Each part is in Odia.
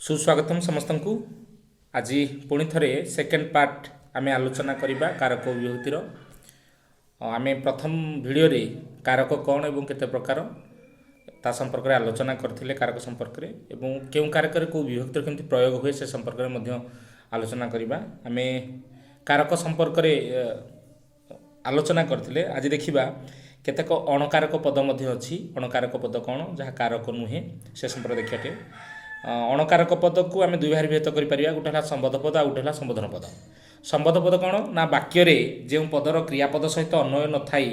ସୁସ୍ୱାଗତମ ସମସ୍ତଙ୍କୁ। ଆଜି ପୁଣି ଥରେ ସେକେଣ୍ଡ ପାର୍ଟ ଆମେ ଆଲୋଚନା କରିବା କାରକ ବିଭକ୍ତିର। ଆମେ ପ୍ରଥମ ଭିଡ଼ିଓରେ କାରକ କ'ଣ ଏବଂ କେତେ ପ୍ରକାର ତା ସମ୍ପର୍କରେ ଆଲୋଚନା କରିଥିଲେ, କାରକ ସମ୍ପର୍କରେ ଏବଂ କେଉଁ କାରକରେ କେଉଁ ବିଭକ୍ତିର କେମିତି ପ୍ରୟୋଗ ହୁଏ ସେ ସମ୍ପର୍କରେ ମଧ୍ୟ ଆଲୋଚନା କରିବା। ଆମେ କାରକ ସମ୍ପର୍କରେ ଆଲୋଚନା କରିଥିଲେ। ଆଜି ଦେଖିବା କେତେକ ଅଣକାରକ ପଦ ମଧ୍ୟ ଅଛି। ଅଣକାରକ ପଦ କ'ଣ, ଯାହା କାରକ ନୁହେଁ, ସେ ସମ୍ପର୍କରେ ଦେଖିବା ଟିକେ। ଅଣକାରକ ପଦକୁ ଆମେ ଦୁଇ ଭାଗରେ ବିଭକ୍ତ କରିପାରିବା। ଗୋଟେ ହେଲା ସମ୍ବନ୍ଧ ପଦ ଆଉ ଗୋଟେ ହେଲା ସମ୍ବୋଧନ ପଦ। ସମ୍ବନ୍ଧ ପଦ କ'ଣ ନା ବାକ୍ୟରେ ଯେଉଁ ପଦର କ୍ରିୟାପଦ ସହିତ ଅନ୍ୱୟ ନଥାଇ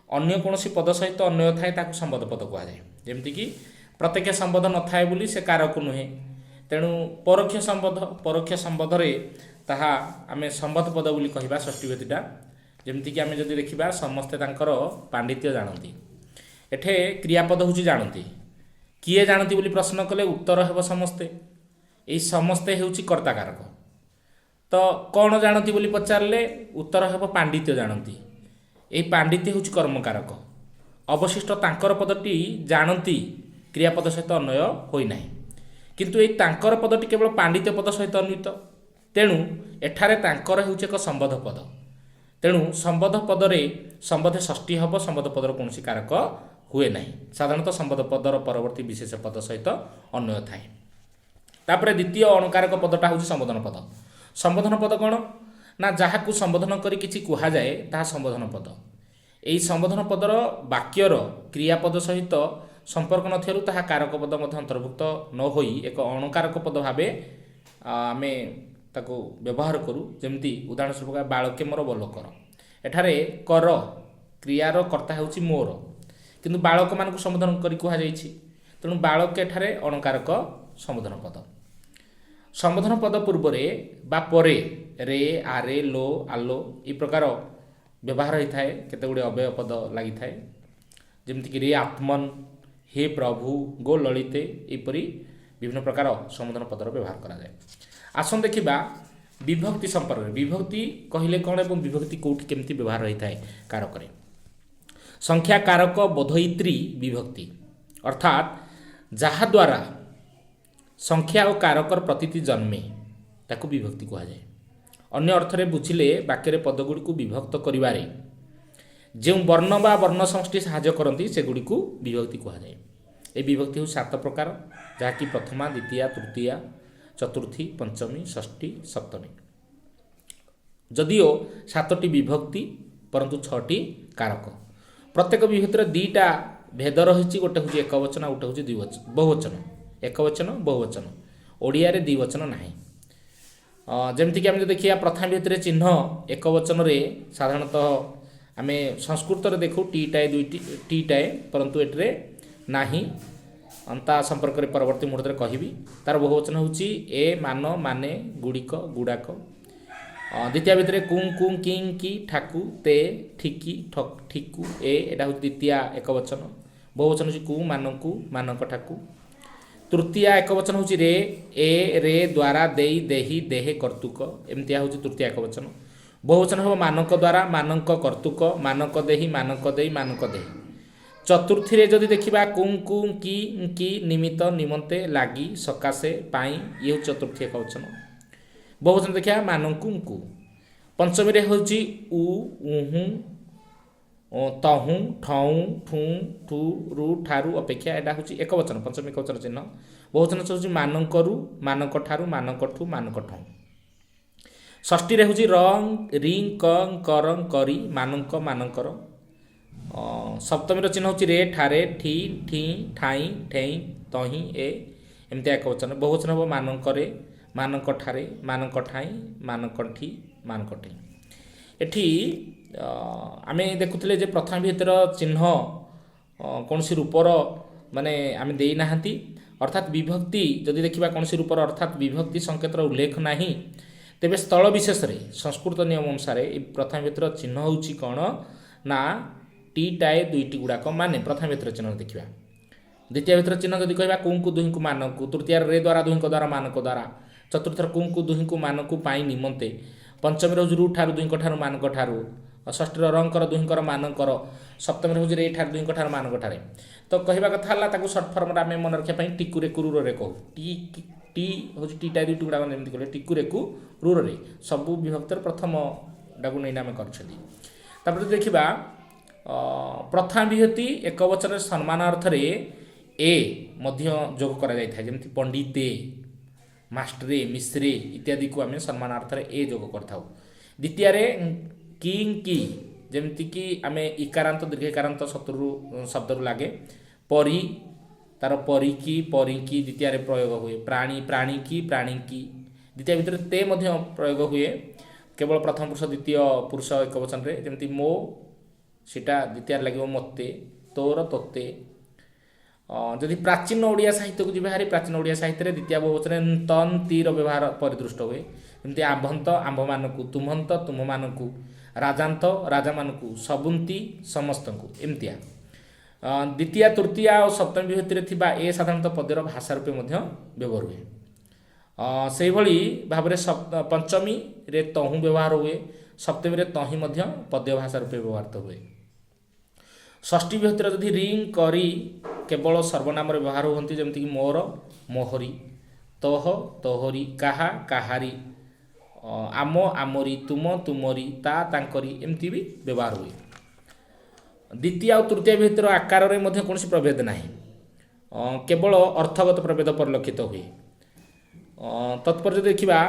ଅନ୍ୟ କୌଣସି ପଦ ସହିତ ଅନ୍ୱୟ ଥାଏ, ତାକୁ ସମ୍ବନ୍ଧ ପଦ କୁହାଯାଏ। ଯେମିତିକି ପ୍ରତ୍ୟକ୍ଷ ସମ୍ବନ୍ଧ ନଥାଏ ବୋଲି ସେ କାରକ ନୁହେଁ। ତେଣୁ ପରୋକ୍ଷ ସମ୍ବନ୍ଧ, ପରୋକ୍ଷ ସମ୍ବନ୍ଧରେ ତାହା ଆମେ ସମ୍ବନ୍ଧ ପଦ ବୋଲି କହିବା ଷଷ୍ଠୀ ବିଭକ୍ତିଟା। ଯେମିତିକି ଆମେ ଯଦି ଦେଖିବା, ସମସ୍ତେ ତାଙ୍କର ପାଣ୍ଡିତ୍ୟ ଜାଣନ୍ତି। ଏଠି କ୍ରିୟାପଦ ହେଉଛି ଜାଣନ୍ତି। କିଏ ଜାଣନ୍ତି ବୋଲି ପ୍ରଶ୍ନ କଲେ ଉତ୍ତର ହେବ ସମସ୍ତେ। ଏଇ ସମସ୍ତେ ହେଉଛି କର୍ତ୍ତା କାରକ। ତ କ'ଣ ଜାଣନ୍ତି ବୋଲି ପଚାରିଲେ ଉତ୍ତର ହେବ ପାଣ୍ଡିତ୍ୟ ଜାଣନ୍ତି। ଏଇ ପାଣ୍ଡିତ୍ୟ ହେଉଛି କର୍ମକାରକ। ଅବଶିଷ୍ଟ ତାଙ୍କର ପଦଟି ଜାଣନ୍ତି କ୍ରିୟାପଦ ସହିତ ଅନ୍ୱୟ ହୋଇନାହିଁ, କିନ୍ତୁ ଏଇ ତାଙ୍କର ପଦଟି କେବଳ ପାଣ୍ଡିତ୍ୟ ପଦ ସହିତ ଅନ୍ୱିତ। ତେଣୁ ଏଠାରେ ତାଙ୍କର ହେଉଛି ଏକ ସମ୍ବନ୍ଧ ପଦ। ତେଣୁ ସମ୍ବନ୍ଧ ପଦରେ ସମ୍ବନ୍ଧ ଷଷ୍ଠୀ ହେବ, ସମ୍ବନ୍ଧ ପଦର କୌଣସି କାରକ ହୁଏ ନାହିଁ। ସାଧାରଣତଃ ସମ୍ବନ୍ଧ ପଦର ପରବର୍ତ୍ତୀ ବିଶେଷ ପଦ ସହିତ ଅନ୍ୱୟ ଥାଏ। ତାପରେ ଦ୍ୱିତୀୟ ଅଣକାରକ ପଦଟା ହେଉଛି ସମ୍ବୋଧନ ପଦ। ସମ୍ବୋଧନ ପଦ କ'ଣ ନା ଯାହାକୁ ସମ୍ବୋଧନ କରି କିଛି କୁହାଯାଏ, ତାହା ସମ୍ବୋଧନ ପଦ। ଏହି ସମ୍ବୋଧନ ପଦର ବାକ୍ୟର କ୍ରିୟାପଦ ସହିତ ସମ୍ପର୍କ ନଥିବାରୁ ତାହା କାରକ ପଦ ମଧ୍ୟ ଅନ୍ତର୍ଭୁକ୍ତ ନ ହୋଇ ଏକ ଅଣକାରକ ପଦ ଭାବେ ଆମେ ତାକୁ ବ୍ୟବହାର କରୁ। ଯେମିତି ଉଦାହରଣ ସ୍ୱରୂପ କହିବା, ବାଳକେ ମୋର ବୋଲ କର। ଏଠାରେ କର କ୍ରିୟାର କର୍ତ୍ତା ହେଉଛି ମୋର, କିନ୍ତୁ ବାଳକମାନଙ୍କୁ ସମ୍ବୋଧନ କରି କୁହାଯାଇଛି। ତେଣୁ ବାଳକ ଏଠାରେ ଅଣକାରକ ସମ୍ବୋଧନ ପଦ। ସମ୍ବୋଧନ ପଦ ପୂର୍ବରେ ବା ପରେ ରେ, ଆରେ, ଲୋ, ଆଲୋ ଏହି ପ୍ରକାର ବ୍ୟବହାର ହୋଇଥାଏ। କେତେ ଗୁଡ଼ିଏ ଅବ୍ୟୟ ପଦ ଲାଗିଥାଏ, ଯେମିତିକି ରେ ଆତ୍ମନ, ହେ ପ୍ରଭୁ, ଗୋ ଲଳିତେ, ଏହିପରି ବିଭିନ୍ନ ପ୍ରକାର ସମ୍ବୋଧନ ପଦର ବ୍ୟବହାର କରାଯାଏ। ଆସନ୍ତୁ ଦେଖିବା ବିଭକ୍ତି ସମ୍ପର୍କରେ। ବିଭକ୍ତି କହିଲେ କ'ଣ ଏବଂ ବିଭକ୍ତି କେଉଁଠି କେମିତି ବ୍ୟବହାର ହୋଇଥାଏ କାରକରେ? ସଂଖ୍ୟା କାରକ ବୋଧୟିତ୍ରୀ ବିଭକ୍ତି, ଅର୍ଥାତ୍ ଯାହାଦ୍ୱାରା ସଂଖ୍ୟା ଓ କାରକର ପ୍ରତୀତି ଜନ୍ମେ, ତାକୁ ବିଭକ୍ତି କୁହାଯାଏ। ଅନ୍ୟ ଅର୍ଥରେ ବୁଝିଲେ ବାକ୍ୟରେ ପଦଗୁଡ଼ିକୁ ବିଭକ୍ତ କରିବାରେ ଯେଉଁ ବର୍ଣ୍ଣ ବା ବର୍ଣ୍ଣ ସମଷ୍ଟି ସାହାଯ୍ୟ କରନ୍ତି, ସେଗୁଡ଼ିକୁ ବିଭକ୍ତି କୁହାଯାଏ। ଏହି ବିଭକ୍ତି ହେଉଛି ସାତ ପ୍ରକାର, ଯାହାକି ପ୍ରଥମା, ଦ୍ୱିତୀୟା, ତୃତୀୟା, ଚତୁର୍ଥୀ, ପଞ୍ଚମୀ, ଷଷ୍ଠୀ, ସପ୍ତମୀ। ଯଦିଓ ସାତଟି ବିଭକ୍ତି, ପରନ୍ତୁ ଛଅଟି କାରକ। ପ୍ରତ୍ୟେକ ବିଭକ୍ତିର ଦୁଇଟା ଭେଦ ରହିଛି। ଗୋଟେ ହେଉଛି ଏକବଚନ ଆଉ ଗୋଟେ ହେଉଛି ଦ୍ୱିବଚନ, ବହୁବଚନ। ଏକବଚନ, ବହୁବଚନ। ଓଡ଼ିଆରେ ଦ୍ୱିବଚନ ନାହିଁ। ଯେମିତିକି ଆମେ ଯଦି ଦେଖିବା, ପ୍ରଥମ ବିଭକ୍ତିରେ ଚିହ୍ନ ଏକବଚନରେ ସାଧାରଣତଃ ଆମେ ସଂସ୍କୃତରେ ଦେଖୁ ଟିଟାଏ, ଦୁଇଟି ଟିଟାଏ, ପରନ୍ତୁ ଏଥିରେ ନାହିଁ। ତା ସମ୍ପର୍କରେ ପରବର୍ତ୍ତୀ ମୁହୂର୍ତ୍ତରେ କହିବି। ତାର ବହୁବଚନ ହେଉଛି ଏ, ମାନ, ମାନେ, ଗୁଡ଼ିକ, ଗୁଡ଼ାକ। ଦ୍ୱିତୀୟ ଭିତରେ କୁଁ, କୁଁ, କିଂ, କି, ଠାକୁ, ତେ, ଠିକି, ଠିକୁ, ଏ। ଏଇଟା ହେଉଛି ଦ୍ୱିତୀୟ ଏକବଚନ। ବହୁବଚନ ହେଉଛି କୁ, ମାନଙ୍କୁ, ମାନଙ୍କ ଠାକୁ। ତୃତୀୟା ଏକବଚନ ହେଉଛି ରେ, ଏ, ରେ, ଦ୍ୱାରା, ଦେଇ, ଦେହି, ଦେହେ କର୍ତ୍ତୃକ। ଏମିତିଆ ହେଉଛି ତୃତୀୟ ଏକବଚନ। ବହୁବଚନ ହେବ ମାନଙ୍କ ଦ୍ୱାରା, ମାନଙ୍କ କର୍ତ୍ତୃକ, ମାନଙ୍କ ଦେହି, ମାନଙ୍କ ଦେଇ, ମାନଙ୍କ ଦେହି। ଚତୁର୍ଥୀରେ ଯଦି ଦେଖିବା, କୁଁ, କୁଁ, କି, କି, ନିମିତ୍ତ, ନିମନ୍ତେ, ଲାଗି, ସକାଶେ, ପାଇଁ। ଇଏ ହେଉଛି ଚତୁର୍ଥୀ ଏକବଚନ। ବହୁବଚନ ଦେଖିବା, ମାନଙ୍କୁ, ଙ୍କୁ। ପଞ୍ଚମୀରେ ହେଉଛି ଉ, ଉହୁଁ, ତହୁଁ, ଠଉଁ, ଠୁଁ, ଠୁ, ରୁ, ଠାରୁ, ଅପେକ୍ଷା। ଏଇଟା ହେଉଛି ଏକବଚନ, ପଞ୍ଚମୀ ଏକବଚନ ଚିହ୍ନ। ବହୁବଚନ ହେଉଛି ମାନଙ୍କରୁ, ମାନଙ୍କ ଠାରୁ, ମାନଙ୍କ ଠୁ, ମାନଙ୍କ ଠଉଁ। ଷଷ୍ଠୀରେ ହେଉଛି ରଂ, ରିଂ, କ, କର, କରି, ମାନଙ୍କ, ମାନଙ୍କର। ସପ୍ତମୀର ଚିହ୍ନ ହେଉଛି ରେ, ଠାରେ, ଠି, ଠି, ଠାଇଁ, ଠେଇଁ, ତହିଁ, ଏ। ଏମିତି ଏକବଚନ। ବହୁବଚନ ହେବ ମାନଙ୍କରେ, ମାନଙ୍କ ଠାରେ, ମାନଙ୍କ ଠାଇଁ, ମାନଙ୍କ ଠି, ମାନଙ୍କ ଠେଇଁ। ଏଠି ଆମେ ଦେଖୁଥିଲେ ଯେ ପ୍ରଥମ ବିଭକ୍ତିର ଚିହ୍ନ କୌଣସି ରୂପର ମାନେ ଆମେ ଦେଇନାହାନ୍ତି। ଅର୍ଥାତ୍ ବିଭକ୍ତି ଯଦି ଦେଖିବା, କୌଣସି ରୂପର ଅର୍ଥାତ୍ ବିଭକ୍ତି ସଂକେତର ଉଲ୍ଲେଖ ନାହିଁ। ତେବେ ସ୍ଥଳ ବିଶେଷରେ ସଂସ୍କୃତ ନିୟମ ଅନୁସାରେ ଏଇ ପ୍ରଥମ ବିଭକ୍ତିର ଚିହ୍ନ ହେଉଛି କ'ଣ ନା ଟିଟାଏ, ଦୁଇଟି ଗୁଡ଼ାକ, ମାନେ ପ୍ରଥମ ବିଭକ୍ତିର ଚିହ୍ନ ଦେଖିବା। ଦ୍ୱିତୀୟ ବିଭକ୍ତିର ଚିହ୍ନ ଯଦି କହିବା, କୁଙ୍କୁ, ଦୁହିଁଙ୍କୁ, ମାନଙ୍କୁ। ତୃତୀୟରେ ରେ, ଦ୍ୱାରା, ଦୁହିଁଙ୍କ ଦ୍ୱାରା, ମାନଙ୍କ ଦ୍ୱାରା। ଚତୁର୍ଥର କୁଙ୍କୁ, ଦୁହିଁଙ୍କୁ, ମାନଙ୍କୁ, ପାଇଁ, ନିମନ୍ତେ। ପଞ୍ଚମୀରେ ହେଉଛି ରୁ ଠାରୁ, ଦୁହିଁଙ୍କ ଠାରୁ, ମାନଙ୍କ ଠାରୁ। ଷଷ୍ଠୀର ରଙ୍କର, ଦୁହିଁଙ୍କର, ମାନଙ୍କର। ସପ୍ତମୀରେ ହେଉଛି ରେ ଠାରୁ, ଦୁହିଁଙ୍କ ଠାରୁ, ମାନଙ୍କ ଠାରେ। ତ କହିବା କଥା ହେଲା, ତାକୁ ସର୍ଟ ଫର୍ମରେ ଆମେ ମନେ ରଖିବା ପାଇଁ ଟିକୁରେ କୁରୁରରେ କହୁ। ଟି ଟି ହେଉଛି ଟିଟା ଦୁଇ ଟୁକୁଡ଼ା ଯେମିତି କଲେ ଟିକୁ ରେକୁ ରୁରରେ ସବୁ ବିଭକ୍ତିର ପ୍ରଥମଟାକୁ ନେଇ ଆମେ କରିଛନ୍ତି। ତାପରେ ଯଦି ଦେଖିବା ପ୍ରଥମା ବିଭକ୍ତି ଏକ ବଚନରେ ସମ୍ମାନ ଅର୍ଥରେ ଏ ମଧ୍ୟ ଯୋଗ କରାଯାଇଥାଏ, ଯେମିତି ପଣ୍ଡିତେ, ମାଷ୍ଟରେ, ମିଶ୍ରେ ଇତ୍ୟାଦିକୁ ଆମେ ସମ୍ମାନ ଅର୍ଥରେ ଏ ଯୋଗ କରିଥାଉ। ଦ୍ୱିତୀୟରେ କିଂ କି, ଯେମିତିକି ଆମେ ଇକାରାନ୍ତ ଦୀର୍ଘଇକାରାନ୍ତ ଶତ୍ରୁ ଶବ୍ଦରୁ ଲାଗେ। ପରି ତାର ପରିକି ପରିକି ଦ୍ୱିତୀୟରେ ପ୍ରୟୋଗ ହୁଏ। ପ୍ରାଣୀ ପ୍ରାଣୀ କି ପ୍ରାଣୀ କି, ଦ୍ୱିତୀୟ ଭିତରେ ତେ ମଧ୍ୟ ପ୍ରୟୋଗ ହୁଏ କେବଳ ପ୍ରଥମ ପୁରୁଷ ଦ୍ୱିତୀୟ ପୁରୁଷ ଏକ ବଚନରେ, ଯେମିତି ମୋ ସେଇଟା ଦ୍ୱିତୀୟରେ ଲାଗିବ ମୋତେ, ତୋର ତୋତେ। ଯଦି ପ୍ରାଚୀନ ଓଡ଼ିଆ ସାହିତ୍ୟକୁ ଯିବା ହାରି, ପ୍ରାଚୀନ ଓଡ଼ିଆ ସାହିତ୍ୟରେ ଦ୍ୱିତୀୟ ବହୁବଚନରେ ତନ୍ତିର ବ୍ୟବହାର ପରିଦୃଷ୍ଟ ହୁଏ, ଯେମିତି ଆମ୍ଭନ୍ତ ଆମ୍ଭମାନଙ୍କୁ, ତୁମ୍ଭନ୍ତ ତୁମ୍ଭମାନଙ୍କୁ, ରାଜାନ୍ତ ରାଜାମାନଙ୍କୁ, ସବୁନ୍ତି ସମସ୍ତଙ୍କୁ, ଏମିତିଆ। ଦ୍ୱିତୀୟା ତୃତୀୟା ଆଉ ସପ୍ତମୀ ବିଭକ୍ତିରେ ଥିବା ଏ ସାଧାରଣତଃ ପଦ୍ୟର ଭାଷା ରୂପେ ମଧ୍ୟ ବ୍ୟବହାର ହୁଏ। ସେଇଭଳି ଭାବରେ ପଞ୍ଚମୀରେ ତହୁଁ ବ୍ୟବହାର ହୁଏ, ସପ୍ତମୀରେ ତହିଁ ମଧ୍ୟ ପଦ୍ୟ ଭାଷା ରୂପେ ବ୍ୟବହୃତ ହୁଏ। ଷଷ୍ଠୀ ବିଭକ୍ତିର ଯଦି ରିଂ କରି କେବଳ ସର୍ବନାମରେ ବ୍ୟବହାର ହୁଅନ୍ତି, ଯେମିତିକି ମୋର ମୋହରି, ତୋହ ତୋହରି, କାହା କାହାରି, ଆମ ଆମରି, ତୁମ ତୁମରି, ତା ତାଙ୍କରି, ଏମିତି ବି ବ୍ୟବହାର ହୁଏ। ଦ୍ୱିତୀୟ ଆଉ ତୃତୀୟ ବିଭକ୍ତିର ଆକାରରେ ମଧ୍ୟ କୌଣସି ପ୍ରଭେଦ ନାହିଁ, କେବଳ ଅର୍ଥଗତ ପ୍ରଭେଦ ପରିଲକ୍ଷିତ ହୁଏ। ତତ୍ପରେ ଯଦି ଦେଖିବା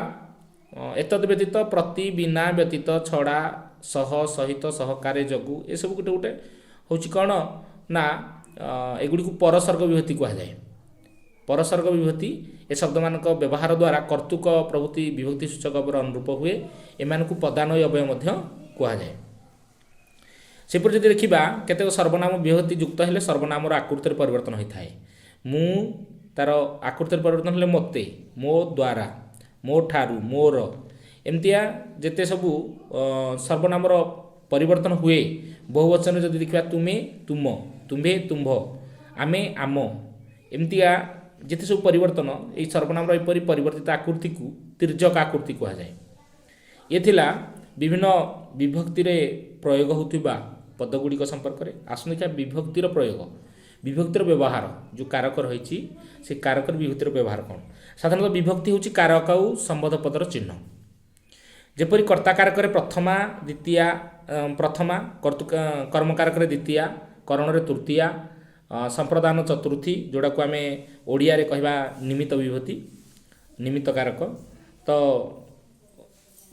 ଏତଦ୍ ବ୍ୟତୀତ ପ୍ରତି, ବିନା, ବ୍ୟତୀତ, ଛଡ଼ା, ସହ, ସହିତ, ସହକାରେ, ଯୋଗୁ, ଏସବୁ ଗୋଟେ ଗୋଟେ ହେଉଛି କ'ଣ ନା ଏଗୁଡ଼ିକୁ ପରସର୍ଗ ବିଭକ୍ତି କୁହାଯାଏ। ପରସର୍ଗ ବିଭକ୍ତି ଏ ଶବ୍ଦମାନଙ୍କ ବ୍ୟବହାର ଦ୍ୱାରା କର୍ତ୍ତୃକ ପ୍ରଭୃତି ବିଭକ୍ତି ସୂଚକ ଅବ୍ୟୟର ଅନୁରୂପ ହୁଏ। ଏମାନଙ୍କୁ ପଦାନ୍ୱୟୀ ଅବ୍ୟୟ ମଧ୍ୟ କୁହାଯାଏ। ସେପରି ଯଦି ଦେଖିବା କେତେକ ସର୍ବନାମ ବିଭକ୍ତି ଯୁକ୍ତ ହେଲେ ସର୍ବନାମର ଆକୃତିରେ ପରିବର୍ତ୍ତନ ହୋଇଥାଏ। ମୁଁ ତାର ଆକୃତିରେ ପରିବର୍ତ୍ତନ ହେଲେ ମୋତେ, ମୋ ଦ୍ୱାରା, ମୋ ଠାରୁ, ମୋର, ଏମିତିଆ ଯେତେ ସବୁ ସର୍ବନାମର ପରିବର୍ତ୍ତନ ହୁଏ। ବହୁବଚନରେ ଯଦି ଦେଖିବା ତୁମେ ତୁମ, ତୁମ୍ଭେ ତୁମ୍ଭ, ଆମେ ଆମ, ଏମିତିଆ ଯେତେ ସବୁ ପରିବର୍ତ୍ତନ, ଏଇ ସର୍ବନାମର ଏପରି ପରିବର୍ତ୍ତିତ ଆକୃତିକୁ ତିର୍ଯ୍ୟକ ଆକୃତି କୁହାଯାଏ। ଏ ଥିଲା ବିଭିନ୍ନ ବିଭକ୍ତିରେ ପ୍ରୟୋଗ ହେଉଥିବା ପଦଗୁଡ଼ିକ ସମ୍ପର୍କରେ। ଆସନ୍ତୁ ଦେଖିବା ବିଭକ୍ତିର ପ୍ରୟୋଗ, ବିଭକ୍ତିର ବ୍ୟବହାର ଯେଉଁ କାରକ ରହିଛି ସେ କାରକର ବିଭକ୍ତିର ବ୍ୟବହାର କ'ଣ। ସାଧାରଣତଃ ବିଭକ୍ତି ହେଉଛି କାରକ ଆଉ ସମ୍ବନ୍ଧ ପଦର ଚିହ୍ନ। ଯେପରି କର୍ତ୍ତା କାରକରେ ପ୍ରଥମା ଦ୍ୱିତୀୟା, ପ୍ରଥମା, କର୍ମକାରକରେ ଦ୍ୱିତୀୟା, କରଣରେ ତୃତୀୟା, ସମ୍ପ୍ରଦାନ ଚତୁର୍ଥୀ, ଯେଉଁଟାକୁ ଆମେ ଓଡ଼ିଆରେ କହିବା ନିମିତ୍ତ ବିଭୂତି, ନିମିତ୍ତ କାରକ। ତ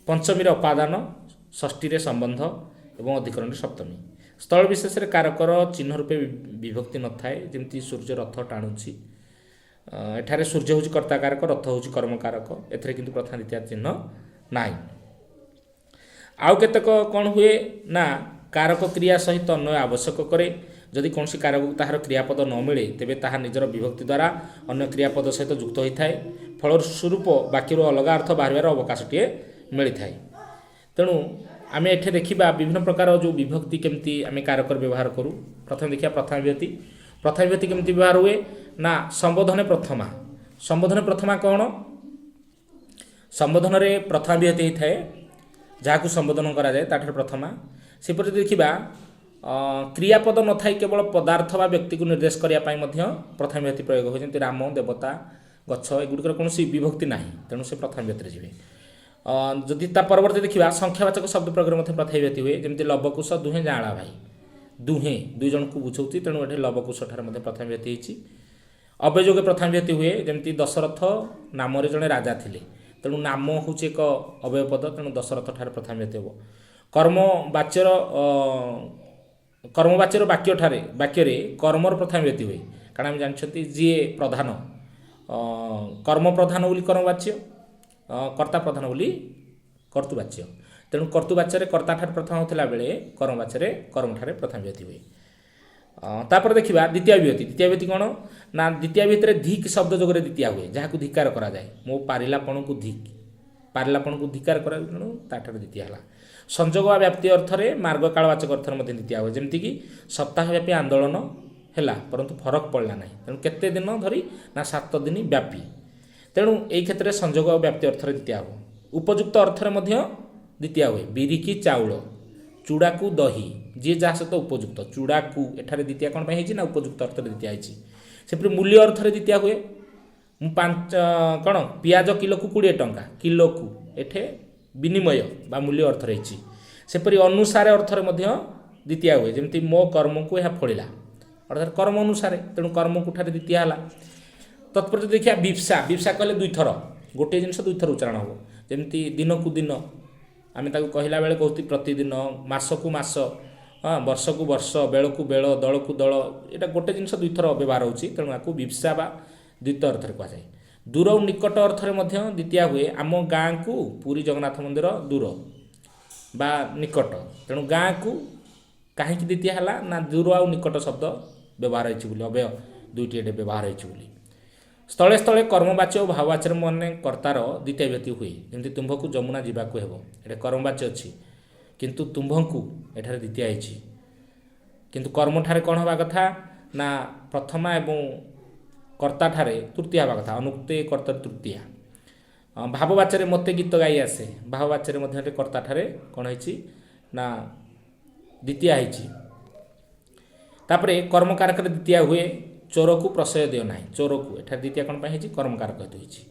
ପଞ୍ଚମୀରେ ଅପାଦାନ, ଷଷ୍ଠୀରେ ସମ୍ବନ୍ଧ ଏବଂ ଅଧିକରଣରେ ସପ୍ତମୀ। ସ୍ଥଳ ବିଶେଷରେ କାରକର ଚିହ୍ନ ରୂପେ ବିଭକ୍ତି ନଥାଏ, ଯେମିତି ସୂର୍ଯ୍ୟ ରଥ ଟାଣୁଛି, ଏଠାରେ ସୂର୍ଯ୍ୟ ହେଉଛି କର୍ତ୍ତା କାରକ, ରଥ ହେଉଛି କର୍ମକାରକ, ଏଥିରେ କିନ୍ତୁ ପ୍ରଥମ ଦ୍ୱିତୀୟ ଚିହ୍ନ ନାହିଁ। ଆଉ କେତେକ କ'ଣ ହୁଏ ନା କାରକ କ୍ରିୟା ସହିତ ଅନ୍ୱୟ ଆବଶ୍ୟକ କରେ। ଯଦି କୌଣସି କାରକକୁ ତାହାର କ୍ରିୟାପଦ ନ ମିଳେ ତେବେ ତାହା ନିଜର ବିଭକ୍ତି ଦ୍ୱାରା ଅନ୍ୟ କ୍ରିୟାପଦ ସହିତ ଯୁକ୍ତ ହୋଇଥାଏ, ଫଳସ୍ୱରୂପ ବାକ୍ୟରୁ ଅଲଗା ଅର୍ଥ ବାହାରିବାର ଅବକାଶଟିଏ ମିଳିଥାଏ। ତେଣୁ ଆମେ ଏଠି ଦେଖିବା ବିଭିନ୍ନ ପ୍ରକାର ଯେଉଁ ବିଭକ୍ତି କେମିତି ଆମେ କାରକର ବ୍ୟବହାର କରୁ। ପ୍ରଥମେ ଦେଖିବା ପ୍ରଥମ ବିଭକ୍ତି। ପ୍ରଥମ ବିଭକ୍ତି କେମିତି ବ୍ୟବହାର ହୁଏ ନା ସମ୍ବୋଧନେ ପ୍ରଥମା। ସମ୍ବୋଧନେ ପ୍ରଥମା କ'ଣ? ସମ୍ବୋଧନରେ ପ୍ରଥମା ବିଭକ୍ତି ହେଇଥାଏ, ଯାହାକୁ ସମ୍ବୋଧନ କରାଯାଏ ତାଠାରୁ ପ୍ରଥମା। ସେପରି ଯଦି ଦେଖିବା କ୍ରିୟାପଦ ନଥାଇ କେବଳ ପଦାର୍ଥ ବା ବ୍ୟକ୍ତିକୁ ନିର୍ଦ୍ଦେଶ କରିବା ପାଇଁ ମଧ୍ୟ ପ୍ରଥମ ବିଭକ୍ତି ପ୍ରୟୋଗ ହୁଏ, ଯେମିତି ରାମ, ଦେବତା, ଗଛ, ଏଗୁଡ଼ିକର କୌଣସି ବିଭକ୍ତି ନାହିଁ, ତେଣୁ ସେ ପ୍ରଥମ ବିଭକ୍ତିରେ ଯିବେ। ଯଦି ତା ପରବର୍ତ୍ତୀ ଦେଖିବା ସଂଖ୍ୟାବାଚକ ଶବ୍ଦ ପ୍ରୟୋଗରେ ମଧ୍ୟ ପ୍ରଥମ ବିଭକ୍ତି ହୁଏ, ଯେମିତି ଲବକୁଶ ଦୁହେଁ ଯାଆଁଳା ଭାଇ, ଦୁହେଁ ଦୁଇ ଜଣଙ୍କୁ ବୁଝାଉଛି, ତେଣୁ ଏଠି ଲବକୁଶ ଠାରେ ମଧ୍ୟ ପ୍ରଥମ ବିଭକ୍ତି ହେଇଛି। ଅବ୍ୟୟ ପ୍ରଥମ ବିଭକ୍ତି ହୁଏ, ଯେମିତି ଦଶରଥ ନାମରେ ଜଣେ ରାଜା ଥିଲେ, ତେଣୁ ନାମ ହେଉଛି ଏକ ଅବ୍ୟୟ ପଦ, ତେଣୁ ଦଶରଥ ଠାରେ ପ୍ରଥମ ବିଭକ୍ତି ହେବ। କର୍ମବାଚ୍ୟର ବାକ୍ୟଠାରେ ବାକ୍ୟରେ କର୍ମର ପ୍ରଥମ ବିଭକ୍ତି ହୁଏ, କାରଣ ଆମେ ଜାଣିଛନ୍ତି ଯିଏ ପ୍ରଧାନ, କର୍ମ ପ୍ରଧାନ ବୋଲି କର୍ମବାଚ୍ୟ, କର୍ତ୍ତା ପ୍ରଧାନ ବୋଲି କର୍ତ୍ତୃବାଚ୍ୟ, ତେଣୁ କର୍ତ୍ତୃବାଚ୍ୟରେ କର୍ତ୍ତା ଠାରେ ପ୍ରଥମ ହେଉଥିଲା ବେଳେ କର୍ମବାଚ୍ୟରେ କର୍ମଠାରେ ପ୍ରଥମ ବିଭକ୍ତି ହୁଏ। ତାପରେ ଦେଖିବା ଦ୍ୱିତୀୟ ବିଭକ୍ତି। ଦ୍ୱିତୀୟ ବିଭକ୍ତି କ'ଣ ନା ଦ୍ୱିତୀୟ ବିଭକ୍ତିରେ ଧିକ୍ ଶବ୍ଦ ଯୋଗରେ ଦ୍ୱିତୀୟା ହୁଏ, ଯାହାକୁ ଧିକାର କରାଯାଏ। ମୋ ପାରିଲାପଣକୁ ଧିକ୍, ପାରିଲାପଣକୁ ଧିକାର କରାଯାଏ, ତେଣୁ ତାଠାରେ ଦ୍ୱିତୀୟ ହେଲା। ସଂଯୋଗ ବା ବ୍ୟାପ୍ତି ଅର୍ଥରେ ମାର୍ଗ କାଳବାଚକ ଅର୍ଥରେ ମଧ୍ୟ ଦ୍ୱିତୀୟା ହୁଏ, ଯେମିତିକି ସପ୍ତାହବ୍ୟାପୀ ଆନ୍ଦୋଳନ ହେଲା ପରନ୍ତୁ ଫରକ ପଡ଼ିଲା ନାହିଁ, ତେଣୁ କେତେ ଦିନ ଧରି ନା 7 ଦିନ ବ୍ୟାପୀ, ତେଣୁ ଏଇ କ୍ଷେତ୍ରରେ ସଂଯୋଗ ଆଉ ବ୍ୟାପ୍ତି ଅର୍ଥରେ ଦ୍ୱିତୀୟା ହେବ। ଉପଯୁକ୍ତ ଅର୍ଥରେ ମଧ୍ୟ ଦ୍ୱିତୀୟା ହୁଏ, ବିରିକି ଚାଉଳ, ଚୂଡ଼ାକୁ ଦହି, ଯିଏ ଯାହା ସହିତ ଉପଯୁକ୍ତ, ଚୂଡ଼ାକୁ ଏଠାରେ ଦ୍ୱିତୀୟା କ'ଣ ପାଇଁ ହେଇଛି ନା ଉପଯୁକ୍ତ ଅର୍ଥରେ ଦ୍ୱିତୀୟା ହେଇଛି। ସେପରି ମୂଲ୍ୟ ଅର୍ଥରେ ଦ୍ୱିତୀୟା ହୁଏ, ମୁଁ ପାଞ୍ଚ କ'ଣ ପିଆଜ କିଲୋକୁ 20 ଟଙ୍କା, କିଲୋକୁ ଏଠେ ବିନିମୟ ବା ମୂଲ୍ୟ ଅର୍ଥରେ ହେଇଛି। ସେପରି ଅନୁସାରେ ଅର୍ଥରେ ମଧ୍ୟ ଦ୍ୱିତୀୟା ହୁଏ। ଯେମିତି ମୋ କର୍ମକୁ ଏହା ଫଳିଲା, ଅର୍ଥାତ୍ କର୍ମ ଅନୁସାରେ, ତେଣୁ କର୍ମକୁ ଠାରେ ଦ୍ୱିତୀୟା ହେଲା। ତତ୍ପରେ ଯଦି ଦେଖିବା ବିପ୍ସା, ବିପ୍ସା କହିଲେ ଦୁଇଥର, ଗୋଟିଏ ଜିନିଷ ଦୁଇଥର ଉଚ୍ଚାରଣ ହେବ। ଯେମିତି ଦିନକୁ ଦିନ ଆମେ ତାକୁ କହିଲା ବେଳେ କହୁଛୁ ପ୍ରତିଦିନ, ମାସକୁ ମାସ, ହଁ, ବର୍ଷକୁ ବର୍ଷ, ବେଳକୁ ବେଳ, ଦଳକୁ ଦଳ, ଏଇଟା ଗୋଟେ ଜିନିଷ ଦୁଇଥର ବ୍ୟବହାର ହେଉଛି, ତେଣୁ ଆକୁ ବିପ୍ସା ବା ଦ୍ୱିତୀୟ ଅର୍ଥରେ କୁହାଯାଏ। ଦୂର ଓ ନିକଟ ଅର୍ଥରେ ମଧ୍ୟ ଦ୍ୱିତୀୟା ହୁଏ। ଆମ ଗାଁକୁ ପୁରୀ ଜଗନ୍ନାଥ ମନ୍ଦିର ଦୂର ବା ନିକଟ, ତେଣୁ ଗାଁକୁ କାହିଁକି ଦ୍ୱିତୀୟା ହେଲା ନା ଦୂର ଆଉ ନିକଟ ଶବ୍ଦ ବ୍ୟବହାର ହେଇଛି ବୋଲି, ଅବ୍ୟୟ ଦୁଇଟି ଏଠି ବ୍ୟବହାର ହେଇଛି ବୋଲି। ସ୍ଥଳେ ସ୍ଥଳେ କର୍ମବାଚ୍ୟ ଓ ଭାବବାଚ୍ୟରେ ମାନେ କର୍ତ୍ତାର ଦ୍ୱିତୀୟ ବିଭକ୍ତି ହୁଏ। ଯେମିତି ତୁମ୍ଭକୁ ଯମୁନା ଯିବାକୁ ହେବ, ଏଠି କର୍ମବାଚ୍ୟ ଅଛି କିନ୍ତୁ ତୁମ୍ଭଙ୍କୁ ଏଠାରେ ଦ୍ୱିତୀୟ ହେଇଛି। କିନ୍ତୁ କର୍ମଠାରେ କ'ଣ ହେବା କଥା ନା ପ୍ରଥମା ଏବଂ କର୍ତ୍ତାଠାରେ ତୃତୀୟା ହେବା କଥା, ଅନୁକ୍ତେ କର୍ତ୍ତା ତୃତୀୟା। ଭାବବାଚ୍ୟରେ ମୋତେ ଗୀତ ଗାଇ ଆସେ, ଭାବବାଚ୍ୟରେ ମଧ୍ୟ ଏଠି କର୍ତ୍ତାଠାରେ କ'ଣ ହେଇଛି ନା ଦ୍ୱିତୀୟା ହେଇଛି। ତାପରେ କର୍ମକାରକରେ ଦ୍ୱିତୀୟା ହୁଏ। ଚୋରକୁ ପ୍ରଶୟ ଦିଅ ନାହିଁ, ଚୋରକୁ ଏଠାରେ ଦ୍ୱିତୀୟା କ'ଣ ପାଇଁ ହେଇଛି? କର୍ମକାରକ ହେତୁ ହେଇଛି।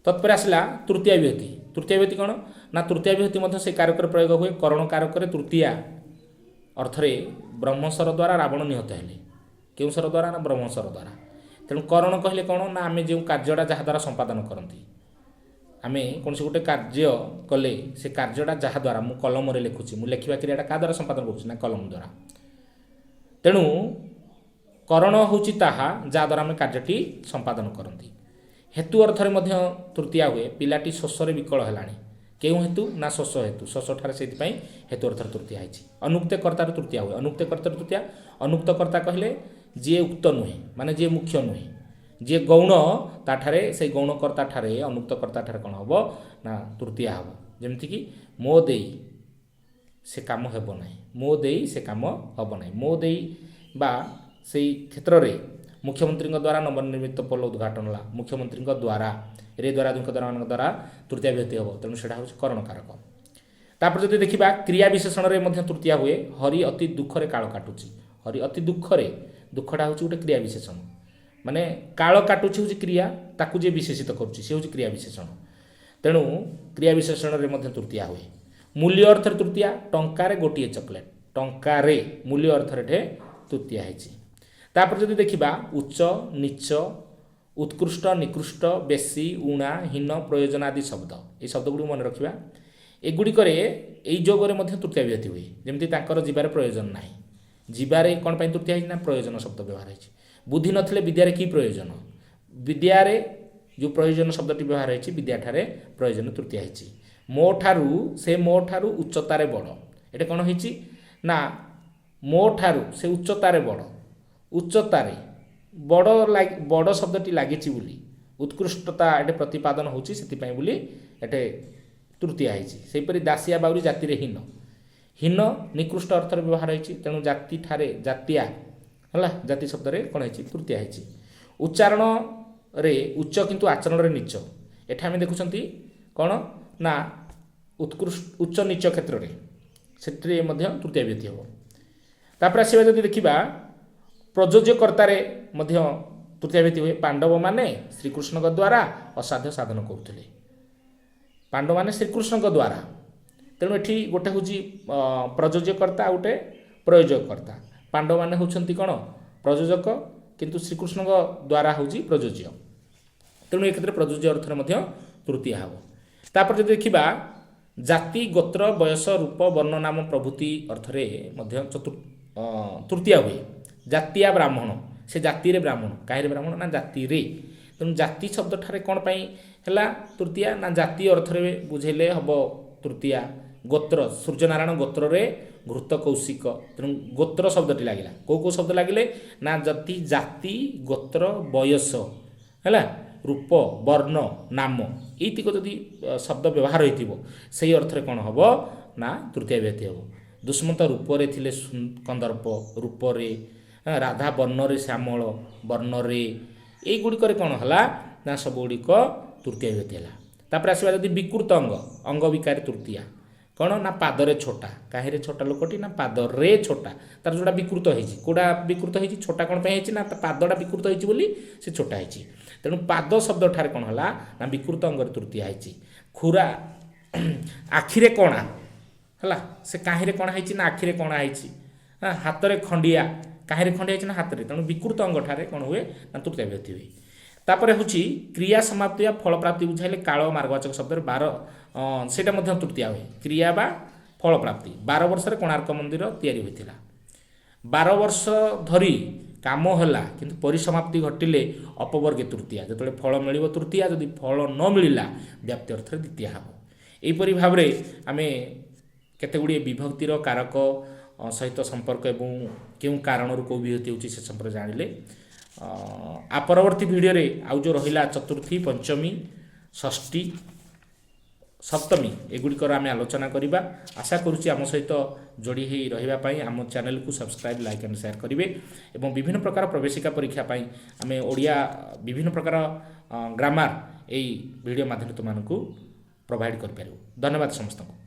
ତତ୍ପରେ ଆସିଲା ତୃତୀୟା ବିଭକ୍ତି। ତୃତୀୟା ବିଭକ୍ତି କ'ଣ ନା ତୃତୀୟା ବିଭକ୍ତି ମଧ୍ୟ ସେଇ କାରକରେ ପ୍ରୟୋଗ ହୁଏ। କରଣ କାରକରେ ତୃତୀୟା ଅର୍ଥରେ ବ୍ରହ୍ମଶର ଦ୍ୱାରା ରାବଣ ନିହତ ହେଲେ। କେଉଁ ଶର ଦ୍ୱାରା ନା ବ୍ରହ୍ମଶର ଦ୍ୱାରା। ତେଣୁ କରଣ କହିଲେ କ'ଣ ନା ଆମେ ଯେଉଁ କାର୍ଯ୍ୟଟା ଯାହା ଦ୍ୱାରା ସମ୍ପାଦନ କରନ୍ତି, ଆମେ କୌଣସି ଗୋଟେ କାର୍ଯ୍ୟ କଲେ ସେ କାର୍ଯ୍ୟଟା ଯାହା ଦ୍ୱାରା, ମୁଁ କଲମରେ ଲେଖୁଛି, ମୁଁ ଲେଖିବା କ୍ରିୟାଟା କାହା ଦ୍ୱାରା ସମ୍ପାଦନ କରୁଛି ନା କଲମ ଦ୍ୱାରା। ତେଣୁ କରଣ ହେଉଛି ତାହା ଯାହା ଦ୍ୱାରା ଆମେ କାର୍ଯ୍ୟଟି ସମ୍ପାଦନ କରନ୍ତି। ହେତୁ ଅର୍ଥରେ ମଧ୍ୟ ତୃତୀୟା ହୁଏ। ପିଲାଟି ଶୋଷରେ ବିକଳ ହେଲାଣି, କେଉଁ ହେତୁ ନା ଶୋଷ ହେତୁ, ଶୋଷଠାରେ ସେଇଥିପାଇଁ ହେତୁ ଅର୍ଥରେ ତୃତୀୟା ହେଇଛି। ଅନୁକ୍ତ କର୍ତ୍ତାର ତୃତୀୟା ହୁଏ। ଅନୁକ୍ତ କର୍ତ୍ତାର ତୃତୀୟା, ଅନୁକ୍ତ କର୍ତ୍ତା କହିଲେ ଯିଏ ଉକ୍ତ ନୁହେଁ, ମାନେ ଯିଏ ମୁଖ୍ୟ ନୁହେଁ, ଯିଏ ଗୌଣ, ତାଠାରେ ସେଇ ଗୌଣ କର୍ତ୍ତାଠାରେ ଅନୁକ୍ତ କର୍ତ୍ତାଠାରେ କ'ଣ ହେବ ନା ତୃତୀୟା ହେବ। ଯେମିତିକି ମୋ ଦେଇ ସେ କାମ ହେବ ନାହିଁ, ମୋ ଦେଇ ସେ କାମ ହେବ ନାହିଁ, ମୋ ଦେଇ ବା ସେଇ କ୍ଷେତ୍ରରେ ମୁଖ୍ୟମନ୍ତ୍ରୀଙ୍କ ଦ୍ୱାରା ନବନିର୍ମିତ ପୋଲ ଉଦ୍ଘାଟନ ହେଲା, ମୁଖ୍ୟମନ୍ତ୍ରୀଙ୍କ ଦ୍ୱାରା, ରେ ଦ୍ୱାରା ଦୁଙ୍କ ଦ୍ୱାରା ମାନଙ୍କ ଦ୍ୱାରା ତୃତୀୟା ବିଭକ୍ତି ହେବ, ତେଣୁ ସେଇଟା ହେଉଛି କରଣକାରକ। ତାପରେ ଯଦି ଦେଖିବା କ୍ରିୟା ବିଶେଷଣରେ ମଧ୍ୟ ତୃତୀୟା ହୁଏ। ହରି ଅତି ଦୁଃଖରେ କାଳ କାଟୁଛି, ହରି ଅତି ଦୁଃଖରେ, ଦୁଃଖଟା ହେଉଛି ଗୋଟେ କ୍ରିୟା ବିଶେଷଣ, ମାନେ କାଳ କାଟୁଛି ହେଉଛି କ୍ରିୟା, ତାକୁ ଯିଏ ବିଶେଷିତ କରୁଛି ସେ ହେଉଛି କ୍ରିୟା ବିଶେଷଣ, ତେଣୁ କ୍ରିୟା ବିଶେଷଣରେ ମଧ୍ୟ ତୃତୀୟା ହୁଏ। ମୂଲ୍ୟ ଅର୍ଥରେ ତୃତୀୟା, ଟଙ୍କାରେ ଗୋଟିଏ ଚକୋଲେଟ୍, ଟଙ୍କାରେ ମୂଲ୍ୟ ଅର୍ଥରେ ଏଠି ତୃତୀୟା ହେଇଛି। ତାପରେ ଯଦି ଦେଖିବା ଉଚ୍ଚ ନୀଚ, ଉତ୍କୃଷ୍ଟ ନିକୃଷ୍ଟ, ବେଶୀ ଊଣା, ହୀନ, ପ୍ରୟୋଜନ ଆଦି ଶବ୍ଦ, ଏଇ ଶବ୍ଦ ଗୁଡ଼ିକୁ ମନେ ରଖିବା। ଏଗୁଡ଼ିକରେ ଏଇ ଯୋଗରେ ମଧ୍ୟ ତୃତୀୟା ବିଭକ୍ତି ହୁଏ। ଯେମିତି ତାଙ୍କର ଯିବାରେ ପ୍ରୟୋଜନ ନାହିଁ, ଯିବାରେ କ'ଣ ପାଇଁ ତୃତୀୟା ହେଇଛି ନା ପ୍ରୟୋଜନ ଶବ୍ଦ ବ୍ୟବହାର ହେଇଛି। ବୁଦ୍ଧି ନଥିଲେ ବିଦ୍ୟାରେ କି ପ୍ରୟୋଜନ, ବିଦ୍ୟାରେ ଯେଉଁ ପ୍ରୟୋଜନ ଶବ୍ଦଟି ବ୍ୟବହାର ହେଇଛି ବିଦ୍ୟାଠାରେ ପ୍ରୟୋଜନ ତୃତୀୟା ହେଇଛି। ମୋ ଠାରୁ ସେ ମୋ ଠାରୁ ଉଚ୍ଚତାରେ ବଡ଼, ଏଇଟା କ'ଣ ହେଇଛି ନା ମୋ ଠାରୁ ସେ ଉଚ୍ଚତାରେ ବଡ଼, ଉଚ୍ଚତାରେ ବଡ଼ ବଡ଼ ଶବ୍ଦଟି ଲାଗିଛି ବୋଲି ଉତ୍କୃଷ୍ଟତା ଏଠି ପ୍ରତିପାଦନ ହେଉଛି, ସେଥିପାଇଁ ବୋଲି ଏଠି ତୃତୀୟା ହେଇଛି। ସେହିପରି ଦାସିଆ ବାଉରୀ ଜାତିରେ ହୀନ, ହୀନ ନିକୃଷ୍ଟ ଅର୍ଥରେ ବ୍ୟବହାର ହେଇଛି, ତେଣୁ ଜାତିଠାରେ ଜାତିଆ ହେଲା, ଜାତି ଶବ୍ଦରେ କ'ଣ ହେଇଛି ତୃତୀୟା ହେଇଛି। ଉଚ୍ଚାରଣରେ ଉଚ୍ଚ କିନ୍ତୁ ଆଚରଣରେ ନୀଚ, ଏଠି ଆମେ ଦେଖୁଛନ୍ତି କ'ଣ ନା ଉତ୍କୃଷ୍ଟ ଉଚ୍ଚ ନୀଚ କ୍ଷେତ୍ରରେ ସେଥିରେ ମଧ୍ୟ ତୃତୀୟା ବିଭକ୍ତି ହେବ। ତାପରେ ଆସିବା ଯଦି ଦେଖିବା ପ୍ରଯୋଜ୍ୟକର୍ତ୍ତାରେ ମଧ୍ୟ ତୃତୀୟା ବିଭକ୍ତି ହୁଏ। ପାଣ୍ଡବମାନେ ଶ୍ରୀକୃଷ୍ଣଙ୍କ ଦ୍ୱାରା ଅସାଧ୍ୟ ସାଧନ କରୁଥିଲେ, ପାଣ୍ଡବମାନେ ଶ୍ରୀକୃଷ୍ଣଙ୍କ ଦ୍ୱାରା, ତେଣୁ ଏଠି ଗୋଟେ ହେଉଛି ପ୍ରଯୋଜ୍ୟକର୍ତ୍ତା ଆଉ ଗୋଟେ ପ୍ରୟୋଜକର୍ତ୍ତା। ପାଣ୍ଡବମାନେ ହେଉଛନ୍ତି କ'ଣ ପ୍ରଯୋଜକ, କିନ୍ତୁ ଶ୍ରୀକୃଷ୍ଣଙ୍କ ଦ୍ୱାରା ହେଉଛି ପ୍ରଯୋଜ୍ୟ, ତେଣୁ ଏ କ୍ଷେତ୍ରରେ ପ୍ରଯୋଜ୍ୟ ଅର୍ଥରେ ମଧ୍ୟ ତୃତୀୟା ହେବ। ତାପରେ ଯଦି ଦେଖିବା ଜାତି ଗୋତ୍ର ବୟସ ରୂପ ବର୍ଣ୍ଣ ନାମ ପ୍ରଭୃତି ଅର୍ଥରେ ମଧ୍ୟ ତୃତୀୟା ହୁଏ। ଜାତିଆ ବ୍ରାହ୍ମଣ, ସେ ଜାତିରେ ବ୍ରାହ୍ମଣ, କାହିଁରେ ବ୍ରାହ୍ମଣ ନା ଜାତିରେ, ତେଣୁ ଜାତି ଶବ୍ଦଠାରେ କ'ଣ ପାଇଁ ହେଲା ତୃତୀୟା ନା ଜାତି ଅର୍ଥରେ ବୁଝେଇଲେ ହେବ ତୃତୀୟା। ଗୋତ୍ର, ସୂର୍ଯ୍ୟନାରାୟଣ ଗୋତ୍ରରେ ଘୃତ କୌଶିକ, ତେଣୁ ଗୋତ୍ର ଶବ୍ଦଟି ଲାଗିଲା। କେଉଁ କେଉଁ ଶବ୍ଦ ଲାଗିଲେ ନା ଯଦି ଜାତି ଗୋତ୍ର ବୟସ ହେଲା ରୂପ ବର୍ଣ୍ଣ ନାମ ଏଇତିକ ଯଦି ଶବ୍ଦ ବ୍ୟବହାର ହୋଇଥିବ ସେଇ ଅର୍ଥରେ କ'ଣ ହେବ ନା ତୃତୀୟା ବିଭକ୍ତି ହେବ। ଦୁଷ୍ମନ୍ତ ରୂପରେ ଥିଲେ କନ୍ଦର୍ପ ରୂପରେ, ରାଧା ବର୍ଣ୍ଣରେ ଶ୍ୟାମଳ ବର୍ଣ୍ଣରେ, ଏଇଗୁଡ଼ିକରେ କ'ଣ ହେଲା ନା ସବୁଗୁଡ଼ିକ ତୃତୀୟା ବିଭକ୍ତି ହେଲା। ତାପରେ ଆସିବା ଯଦି ବିକୃତ ଅଙ୍ଗ, ଅଙ୍ଗ ବିକାରେ ତୃତୀୟା, କ'ଣ ନା ପାଦରେ ଛୋଟା, କାହିଁରେ ଛୋଟା ଲୋକଟି ନା ପାଦରେ ଛୋଟା, ତାର ଯେଉଁଟା ବିକୃତ ହେଇଛି, କେଉଁଟା ବିକୃତ ହେଇଛି, ଛୋଟା କ'ଣ ପାଇଁ ହେଇଛି ନା ତା ପାଦଟା ବିକୃତ ହେଇଛି ବୋଲି ସେ ଛୋଟା ହେଇଛି। ତେଣୁ ପାଦ ଶବ୍ଦ ଠାରେ କ'ଣ ହେଲା ନା ବିକୃତ ଅଙ୍ଗରେ ତୃତୀୟା ହେଇଛି। ଖୁରା, ଆଖିରେ କଣା ହେଲା, ସେ କାହିଁରେ କଣା ହେଇଛି ନା ଆଖିରେ କଣା ହେଇଛି। ହାତରେ ଖଣ୍ଡିଆ, କାହିଁରେ ଖଣ୍ଡିଆ ହେଇଛି ନା ହାତରେ। ତେଣୁ ବିକୃତ ଅଙ୍ଗଠାରେ କ'ଣ ହୁଏ ନା ତୃତୀୟା ବିଭକ୍ତି ହୁଏ। ତାପରେ ହେଉଛି କ୍ରିୟା ସମାପ୍ତି ବା ଫଳପ୍ରାପ୍ତି ବୁଝାଇଲେ କାଳ ମାର୍ଗବାଚକ ଶବ୍ଦରେ 12, ସେଇଟା ମଧ୍ୟ ତୃତୀୟା ହୁଏ। କ୍ରିୟା ବା ଫଳପ୍ରାପ୍ତି। 12 ବର୍ଷରେ କୋଣାର୍କ ମନ୍ଦିର ତିଆରି ହୋଇଥିଲା। 12 ବର୍ଷ ଧରି କାମ ହେଲା, କିନ୍ତୁ ପରିସମାପ୍ତି ଘଟିଲେ ଅପବର୍ଗେ ତୃତୀୟା। ଯେତେବେଳେ ଫଳ ମିଳିବ ତୃତୀୟା, ଯଦି ଫଳ ନ ମିଳିଲା ବ୍ୟାପ୍ତି ଅର୍ଥରେ ଦ୍ୱିତୀୟା ହେବ। ଏହିପରି ଭାବରେ ଆମେ କେତେ ଗୁଡ଼ିଏ ବିଭକ୍ତିର କାରକ ସହିତ ସମ୍ପର୍କ ଏବଂ କେଉଁ କାରଣରୁ କେଉଁ ବିଭକ୍ତି ହେଉଛି ସେ ସମ୍ପର୍କରେ ଜାଣିଲେ। ଆ ପରବର୍ତ୍ତୀ ଭିଡ଼ିଓରେ ଆଉ ଯେଉଁ ରହିଲା ଚତୁର୍ଥୀ, ପଞ୍ଚମୀ, ଷଷ୍ଠୀ, ସପ୍ତମୀ, ଏଗୁଡ଼ିକର ଆମେ ଆଲୋଚନା କରିବା। ଆଶା କରୁଛି ଆମ ସହିତ ଯୋଡ଼ି ହୋଇ ରହିବା ପାଇଁ ଆମ ଚ୍ୟାନେଲକୁ ସବସ୍କ୍ରାଇବ୍, ଲାଇକ୍ ଆଣ୍ଡ ସେୟାର କରିବେ ଏବଂ ବିଭିନ୍ନ ପ୍ରକାର ପ୍ରବେଶିକା ପରୀକ୍ଷା ପାଇଁ ଆମେ ଓଡ଼ିଆ ବିଭିନ୍ନ ପ୍ରକାର ଗ୍ରାମାର ଏଇ ଭିଡ଼ିଓ ମାଧ୍ୟମରେ ତୁମମାନଙ୍କୁ ପ୍ରୋଭାଇଡ଼ କରିପାରିବୁ। ଧନ୍ୟବାଦ ସମସ୍ତଙ୍କୁ।